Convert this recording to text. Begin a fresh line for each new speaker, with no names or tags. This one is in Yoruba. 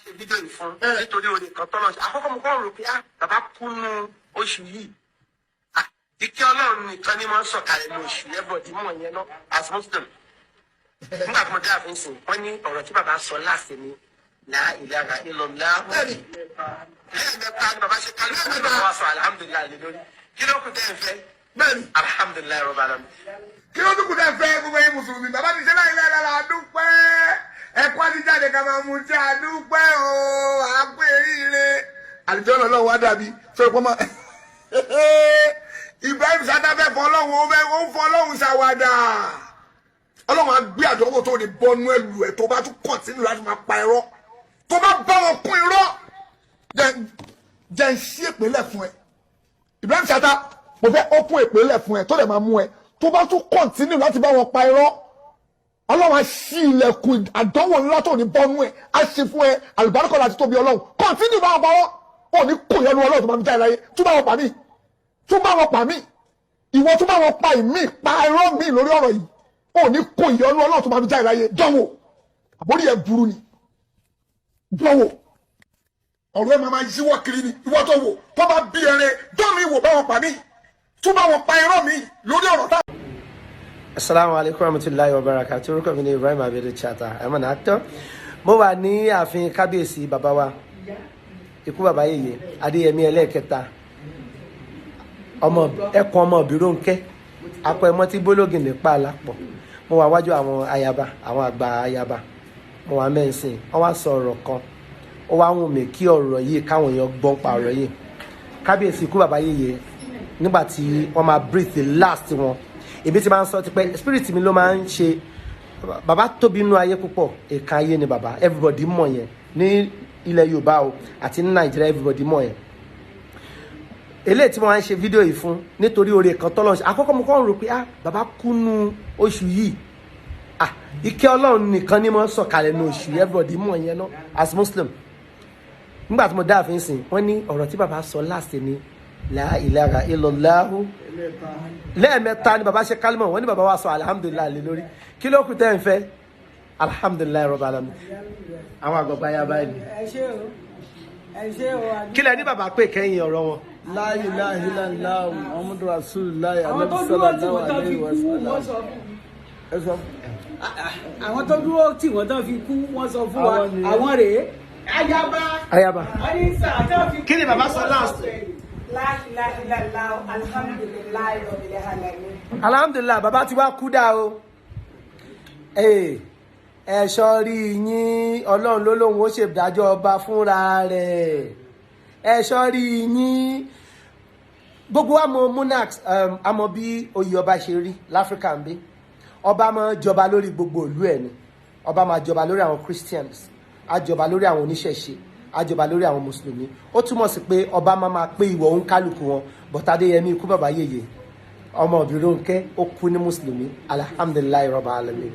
ṣe fídíò yìí fún nítorí oore kan tọ́lọ̀ ṣe. Àkọ́kọ́, mo kọ́ rò pé, ah, bàbá kú nú oṣù yìí. Ah, ìkẹ́ Ọlọ́run nìkan ni wọ́n sọ̀kalẹ̀ ní oṣù. Everybody mọ̀ yẹn náà as Muslim. Nígbà tí mo dé ààfin sìn, wọ́n ní ọ̀rọ̀ tí bàbá sọ láti ní "La ilaha illallah" lẹ́ẹ̀mẹ́ta ni bàbá ṣe kálí fún bàbá wa sọ "Alhamdulillahi" lé lórí. Kí ló kù tẹ́ ẹ fẹ́?
Bẹ́ẹ̀ni.
Alhamdulillahi rabbil alamin.
Kí ló dúkù tẹ́ fẹ́, gbogbo yín mùsùlùmí? Bàbá ti ṣe láyé láyé àdúpẹ́. Ẹ̀kọ́ ti jáde ká máa mú tí àdúpẹ́ o, àpè ríire. Àlùjọ náà lọ́wọ́ wá dàbí sọ pé ọmọ Ibrahim Chatta fẹ́ fọ Ọlọ́run, ó fẹ́ ó ń fọ Ọlọ́run ṣàwádà. Ọlọ́run á gbé àdánwò tó ní bọ́nú ẹlù ẹ̀ tó bá tún continue láti máa pa irọ́, tó bá bá wọn kún irọ́. Jẹ́ ń ṣí ìpínlẹ̀ fún ẹ, Ibrahim Chatta. Mo fẹ́ open ìpínlẹ̀ fún ẹ tó lè máa mú ẹ tó bá tún continue láti bá wọn pa irọ́. Ọlọ́run á ṣí ilẹ̀kùn àdánwò ńlá tó ní bọ́nú ẹ, á ṣe fún ẹ. Àlùbáríkọ̀ láti tóbi Ọlọ́run. Continue bá wọn pa wọ́n, ò ní kò yẹnu Ọlọ́run tó máa fi jáde láyé. Tún bá wọn pa mí, tún bá wọn pa mí, ìwọ tún bá wọn pa ìmí, pa irọ́ mi lórí ọ̀rọ̀ yìí, ò ní kò yẹnu Ọlọ́run tó máa fi jáde láyé. Dánwò, àbórí ẹ burú ni. Dánwò, ọ̀rọ̀ ẹ máa máa yíwọ́ kiri ni. Ìwọ tó wò tó bá bí ẹrẹ dán mi wò, bá wọn pa mí, tún bá wọn pa irọ́ mi lórí ọ̀rọ̀ tá.
Assalamu alaikum warahmatullahi wabarakatuh. Orúkọ mi ni Ibrahim Abiodun Chatta. I'm an actor. Mo wà ní ààfin kábíyèsí bàbá wa, ikú bàbá yèyé Adéyẹmí ẹlẹ́ẹ̀kẹta, ọmọ ẹkùn ọmọ Òbírónkẹ́, akọ ẹmọ tí bólógì nípa àlápọ̀. Mo wà wájú àwọn ayaba, àwọn àgbà ayaba. Mo wà mẹ́sìn, wọ́n wá sọ ọ̀rọ̀ kan. Ó wá wùn mí kí ọ̀rọ̀ yìí káwọn èèyàn gbọ́n pa ọ̀rọ̀ yìí. Kábíyèsí ikú bàbá yèyé, nígbà tí wọ́n máa breathe the last wọn, èmi ti máa ń sọ tipẹ́, spirit mi ló máa ń ṣe. Bàbá tóbi inú ayé púpọ̀, èèkàn ayé ni bàbá. Everybody mọ̀ yẹn ní ilẹ̀ Yorùbá o àti ní Nàìjíríà, everybody mọ̀ yẹn. Eléyìí tí mo máa ń ṣe fídíò yìí fún nítorí oore kan tọ́lọ́ ṣe. Àkọ́kọ́, mo kọ́ ń rò pé, ah, bàbá kúnú oṣù yìí. Ah, ìkẹ́ Ọlọ́run nìkan ni mo sọ̀kalẹ̀ ní oṣù yìí. Everybody mọ̀ yẹn náà as Muslim. Nígbà tí mo dá ààfin sìn, wọ́n ní ọ̀rọ̀ tí bàbá sọ last ni "La ilaha illallahu" lẹ́ẹ̀mẹ́ta ni bàbá ṣe kálímọ̀. Wọ́n ní bàbá wa sọ "Alhamdulillahi" lé lórí. Kí ló kù tẹ́ ń fẹ́? Alhamdulillahi rabbil alamin. Àwọn àgbàgbà ya báyìí.
Ẹ ṣé o, ẹ ṣé o.
Kí lẹ ní bàbá pé kẹ́yìn ọ̀rọ̀ wọn?
La ilaha illallah Muhammadu Rasulullah.
Àwọn tó
Anabi
dúró tí
sallallahu
wọ́n tán fi
alayhi
kú
wa
wọ́n
sallam.
sọ fún
Ẹ sọ.
Àwọn tó dúró tí wọ́n tán fi kú, wọ́n sọ fún wa.
Àwọn nìyẹn.
Àwọn rèé, ayaba.
Ayaba.
Wọ́n ní sà tán fi kú.
Kí ni bàbá sọ last?
La ilaha illallah, alhamdulillahi rabbil alamin.
Alhamdulillahi, bàbá ti wá kú dá o. Ẹ̀ṣọ́ rí yín, Ọlọ́run ló lóun ó ṣèdájọ́ ọba fúnra rẹ̀. Ẹ̀ṣọ́ rí yín, gbogbo wa mọ monarchs, a mọ bí oyè ọba ṣe rí láfíríkà ń bí. Ọba máa jọba lórí gbogbo ìlú ẹ̀ ni. Ọba máa jọba lórí àwọn Christians, á jọba lórí àwọn oníṣẹ̀ṣe, á jọba lórí àwọn mùsùlùmí. Ó túmọ̀ sí pé ọba máa pé ìwọ̀ òun kálukú wọn. But Adéyẹmí ikú bàbá yèyé ọmọ Òbírónkẹ́, ó kú ní mùsùlùmí. Alhamdulillahi rabbil alamin.